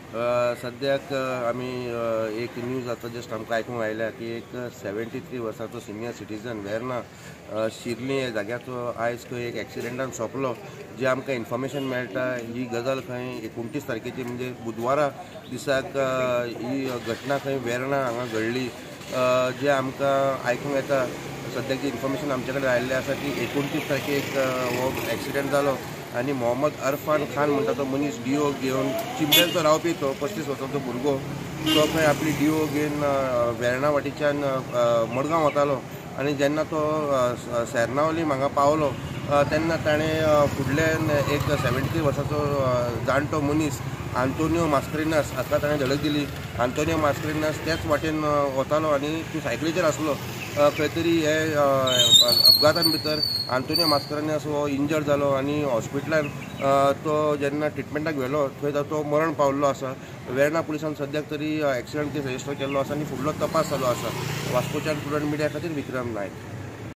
सद्याक आमी एक न्यूज आतां जस्ट आमकां आयकूंक आयल्या की एक 73 वर्सांचो सिनियर सिटीजन वेर्ना शिर्ली ह्या जाग्याचो आयज खंय एक एक्सिडेंटान सोंपलो. जे आमकां इन्फॉर्मेशन मेळटा ही गजाल खंय 29 तारखेची म्हणजे बुधवारा दिसाक ही घटना खंय वेर्णा हांगा घडली. जे आमकां आयकूंक येता सद्याक जी इन्फॉर्मेशन आमचे कडेन आयिल्लें आसा की 29 तारखेक हो एक्सिडेंट जालो आनी मोहम्मद अरफान खान म्हणटा तो मनीस डिओ घेवन चिंबेलचो रावपी, तो 35 वर्सांचो भुरगो, तो खंय आपली डिओ घेवन वेर्णा वाटेच्यान मडगांव वतालो आनी जेन्ना तो सेर्नावली हांगा पावलो तेन्ना ताणें फुडल्यान एक 73 वर्सांचो जाणटो मनीस आंतोनियो मास्करिनास हाका ताणें धडक दिली. आंतोनियो मास्करिनास त्याच वाटेन वतालो आनी तो सायकलीचेर आसलो. खंय तरी हे अपघातान भितर आंतोनियो मास्करिनास हो इंजर्ड जालो आनी हॉस्पिटलान तो जेन्ना ट्रिटमेंटाक व्हेलो थंय तो मरण पावल्लो आसा. वेर्णा पुलिसान सद्याक तरी एक्सिडंट केस रजिस्टर केल्लो आसा आनी फुडलो तपास चालू आसा. वास्कोच्यान प्रुडंट मिडिया खातीर विक्रम नायक.